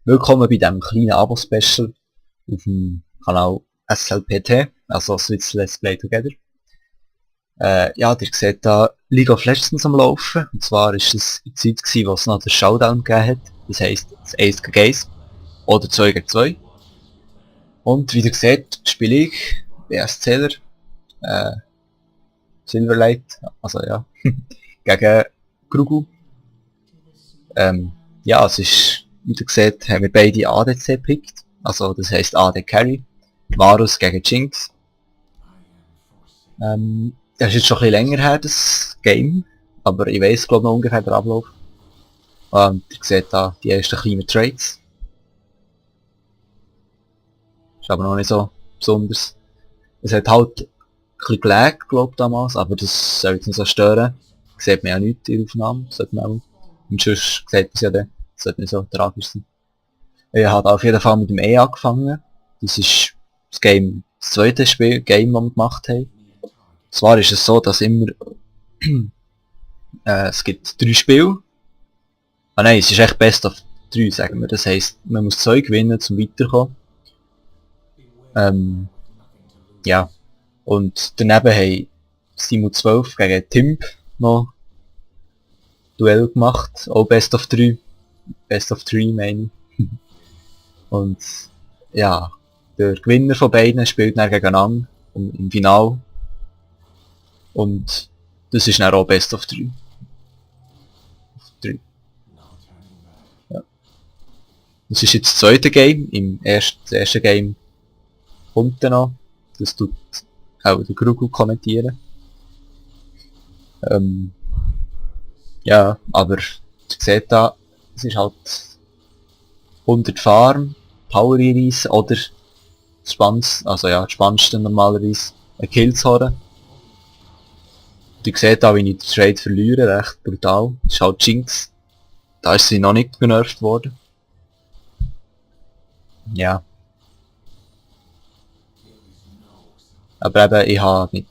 Willkommen bei diesem kleinen Abo-Special auf dem Kanal SLPT, also Swiss Let's Play Together. Ja, ihr seht da League of Legends am Laufen, und zwar ist es die Zeit gewesen, wo es noch den Showdown gegeben hat, das heisst das 1 gegen 1 oder 2 gegen 2. Und wie ihr seht, spiele ich BS Zähler, Silverlight, also ja, gegen Grugu. Ja, es ist, wie ihr seht, haben wir beide ADC gepickt, also das heisst AD Carry, Varus gegen Jinx. Das ist jetzt schon ein bisschen länger her, das Game, aber ich weiss glaube noch ungefähr den Ablauf. Und ihr seht da die ersten kleinen Trades. Ist aber noch nicht so besonders. Es hat halt ein bisschen gelag, glaube ich, damals, aber das soll jetzt nicht so stören. Sieht man ja nichts in der Aufnahme, sollte man auch. Und sonst sieht man es ja dann, das sollte nicht so tragisch sein. Ich habe auf jeden Fall mit dem E angefangen. Das ist das zweite Game, das wir gemacht haben. Zwar ist es so, dass immer es gibt 3 Spiele. Ah nein, es ist echt Best of 3, sagen wir. Das heisst, man muss 2 gewinnen, um weiterzukommen. Ja. Und daneben haben Simu 12 gegen Timp noch Duell gemacht. Auch Best of 3. Best of 3 meine ich. Und ja, der Gewinner von beiden spielt dann gegeneinander im Finale. Und das ist dann auch Best of 3. Ja. Das ist jetzt das zweite Game. Das erste Game kommt dann noch. Das tut auch der Grugu kommentieren. Ja, aber ihr seht da, es ist halt 100 Farm, Power Iris oder das Spannendste normalerweise ein Kill zu holen. Ihr seht auch, wie ich den Trade verliere, recht brutal. Das ist halt Jinx. Da ist sie noch nicht genervt worden. Ja. Aber eben, ich habe mit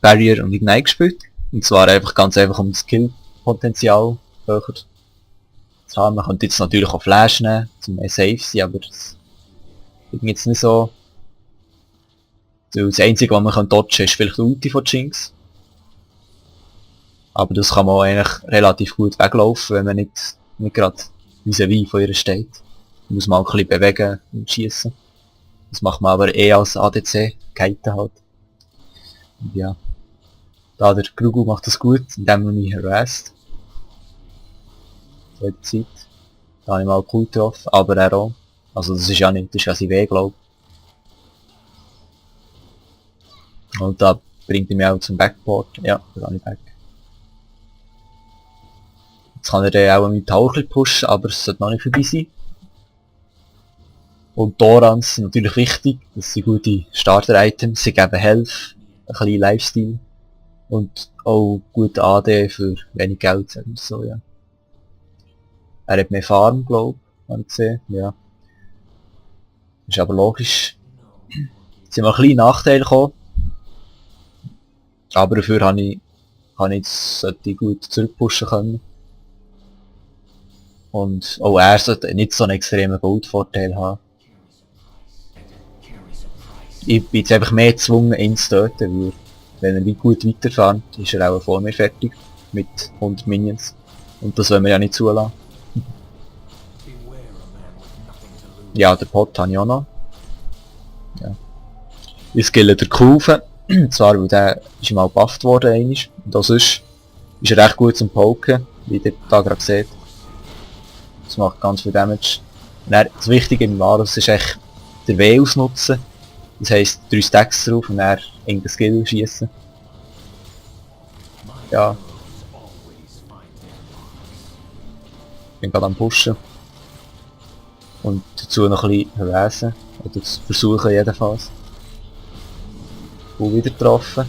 Barrier und Ignite gespielt. Und zwar einfach ganz einfach, um das Kill-Potenzial höher zu haben. Man könnte jetzt natürlich auch Flash nehmen, um mehr safe zu sein, aber das ist jetzt nicht so. Das Einzige, was man dodgen kann, ist vielleicht die Ulti von Jinx. Aber das kann man eigentlich relativ gut weglaufen, wenn man nicht gerade vis-à-vis von ihr steht. Da muss man auch ein bisschen bewegen und schießen. Das macht man aber als ADC, Kite halt. Und ja. Da der Grugu macht das gut, indem er mich harassed. Zweite Zeit. Da habe ich mal cool getroffen, aber er auch. Also das ist ja nicht, das ist ja sein Weg, glaube ich. Und da bringt er mich auch zum Backboard. Ja, da kann ich back. Jetzt kann er dann auch mit Tower pushen, aber es sollte noch nicht vorbei sein. Und Dorans sind natürlich wichtig, das sind gute Starter-Items, sie geben Health, ein bisschen Lifestyle und auch gute AD für wenig Geld, sagen wir so, ja. Er hat mehr Farm, glaube ich, habe ich gesehen, ja. Ist aber logisch. Es sind mal ein kleine Nachteile gekommen, aber dafür habe ich jetzt gut zurückpushen können. Und auch er sollte nicht so einen extremen Gold-Vorteil haben. Ich bin jetzt einfach mehr gezwungen, ihn zu töten, weil wenn er wie gut weiterfährt, ist er auch vor mir fertig mit 100 Minions. Und das wollen wir ja nicht zulassen. Ja, den Pot habe ich auch noch. Ja. Ich skille der Kufe, zwar weil der ist mal gebufft worden einmal. Und auch sonst ist er recht gut zum Poken, wie ihr da gerade seht. Das macht ganz viel Damage. Und dann, das Wichtige im Varus ist echt der W ausnutzen. Das heisst 3 Stacks drauf und dann irgendein Skill schießen. Ja. Ich bin gerade am Pushen. Und dazu noch ein bisschen harassen. Oder versuchen jedenfalls. Und wieder getroffen.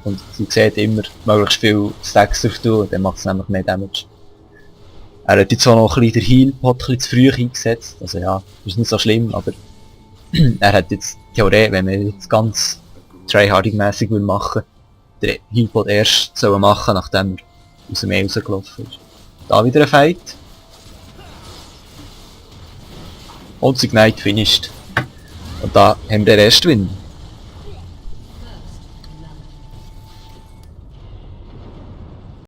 Und sie sieht immer möglichst viel Stacks drauf tun und dann macht es nämlich mehr Damage. Er hat jetzt auch noch ein bisschen den Heal-Pot zu früh eingesetzt. Also ja, ist nicht so schlimm, aber er hat jetzt Theorie, wenn man jetzt ganz tryharding-mässig machen will, den Healpot erst sollen machen, nachdem er aus dem Meer rausgelaufen ist. Da wieder ein Fight. Und Signite finished. Und da haben wir den Restwin.